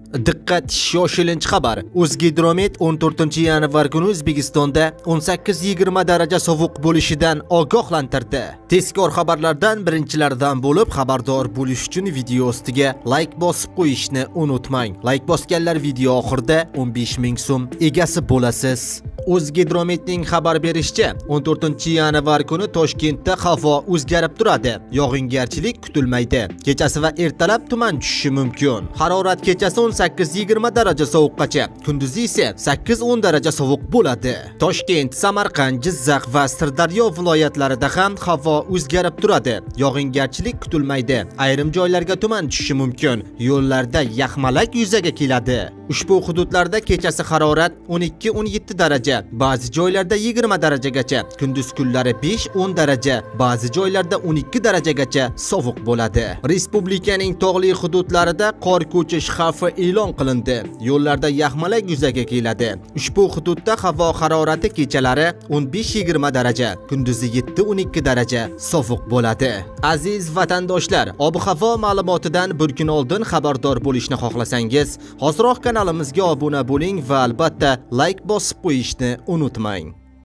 Diqqat, shoshilinch xabar. O'zgidromet 14-yanvar kuni O'zbekistonda 18-20 daraja sovuq bo'lishidan ogohlantirdi. Tezkor xabarlardan birinchilardan bo'lib xabardor bo'lish uchun video ostiga like bosib qo'yishni unutmang. Like bosganlar video oxirida 15 000 so'm egasi bo'lasiz. O'zgidrometning xabar berishicha, 14-yanvar kuni Toshkentda havo o'zgarib turadi. Yog'ingarchilik kutilmaydi. Kechasi va ertalab tuman tushishi mumkin. Harorat kechasi 18-20 daraja sovuqqacha, kunduzi esa 8-10 daraja sovuq bo'ladi. Toshkent, Samarqand, Jizzax va Sirdaryo viloyatlarida ham havo o'zgarib turadi. Yog'ingarchilik kutilmaydi. Ayrim joylarga tuman tushishi mumkin. Yo'llarda yaxmalak yuzaga keladi. Ushbu hududlarda kechasi harorat 12-17 daraja, ba'zi joylarda 20 darajagacha, kunduz kunlari 5-10 daraja, ba'zi joylarda 12 darajagacha sovuq bo'ladi. Respublikaning tog'li hududlarida qor ko'chish xavfi e'lon qilindi. Yo'llarda yaxmalak yuzaga keladi. Ushbu hududda havo harorati kechalari 15-20 daraja, kunduzi 7-12 daraja sovuq bo'ladi. Aziz vatandoshlar, ob-havo ma'lumotidan bir kun oldin xabardor bo'lishni xohlasangiz, hoziroq kanalimizga obuna bo'ling va albatta like bosib qo'yishni unutmang.